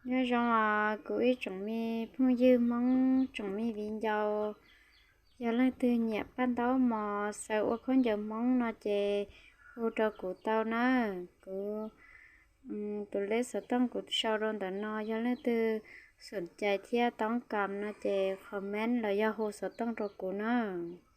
Nyob zoo os kuv ib tsoom me phooj ywg Hmoob, tsoom me viv ncaus, yog leej twg nyiam paj ntaub mos xaws ua khaub ncaws Hmoob no ces hu rau kuv tau nawb. Kuv tus lej xov tooj kuv sau rau ntawm no, yog leej twg xom cai thiab toob kam no ces comment los yog hu xov tooj rau kuv nawb.